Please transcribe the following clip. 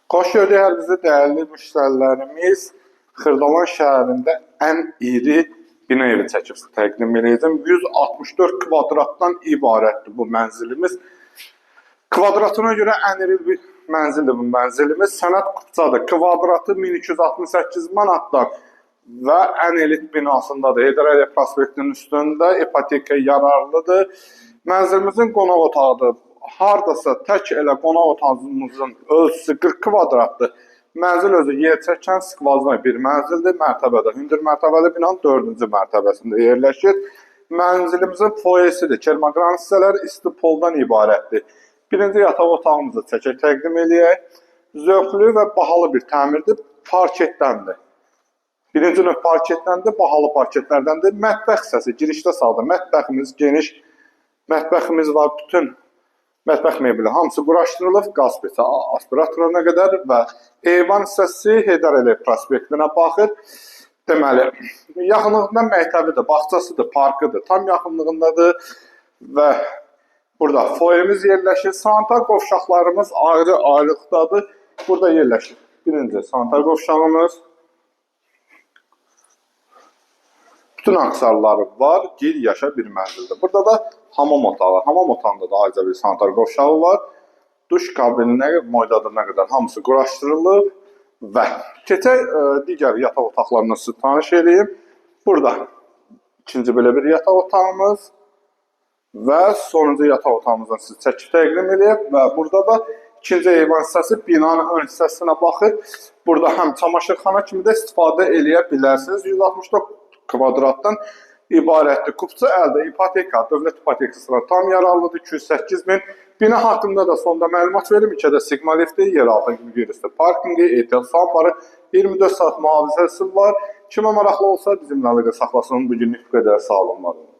Xoş gördük hər bizi dəyərli müştərilərimiz. Xırdalan şəhərində ən iri bina evi çəkib təqdim edəcəm. 164 kvadratdan ibarətdir bu mənzilimiz. Kvadratına görə ən iri bir mənzildir bu mənzilimiz. Sənəd kupçadır. Kvadratı 1268 manatdan və ən elit binasındadır. Heydər Əliyev prospektinin üstündə ipoteka yararlıdır. Mənzilimizin qonaq otağıdır. Hardasa tək elə qonaq otağımızın ölçüsü 40 kvadratdır. Mənzil özü yer çəkən skvaznoy bir mənzildir. Mərtəbədə, hündür mərtəbəli binanın 4-cü mərtəbəsində yerləşir. Mənzilimizin foyesidir. Kermaqran hissələri isti poldan ibarətdir. Birinci yataq otağımızı çəkək təqdim eləyək. Zövqlü və bahalı bir təmirdir. Parketdəndir. Birinci növ parketdəndir, bahalı parketlərdəndir. Mətbəx hissəsi girişdə sağda. Mətbəximiz geniş. Mətbəximiz var. Bütün mətbəx mebeli hamısı quraşdırılıb, qaz peçə aspiratoruna qədər və eyvan hissəsi Heydər Əliyev prospektinə baxır. Deməli, yaxınlığında məktəbidir, bağçasıdır, parkıdır, tam yaxınlığındadır və burada foyemiz yerləşir. Sanitar qovşaqlarımız ayrı-ayrılıqdadır. Burada yerləşir. Birinci sanitar qovşağımız. Bütün aksarları var, gir yaşa bir mənzildə. Burada da hamam otağı. Hamam otağında da ayrıca bir sanitar qovşağı var. Duş kabininə, moydadına qədər hamısı quraşdırılıb və keçək digər yataq otaqlarına sizi tanış eləyim. Burada ikinci belə bir yataq otağımız və sonuncu yataq otağımızdan sizi çəkib təqdim eləyib və burada da ikinci eyvan hissəsi binanın ön hissəsinə baxır. Burada həm çamaşırxana kimi də istifadə eləyə bilərsiniz. 164 kvadratdan ibarətdir. Kupçu əldə ipoteka, dövlət ipotekasına tam yararlıdır. 208 min. Bina haqqında da sonda məlumat verim. İkidə Sigma lifti, yeraltı kimi yerüstü parkinqi, ehtiyat su anbarı, 24 saat mühafizəsi var. Kimə maraqlı olsa bizimlə əlaqə saxlasın. Bugünlük bu qədər. Sağ olun, var olun.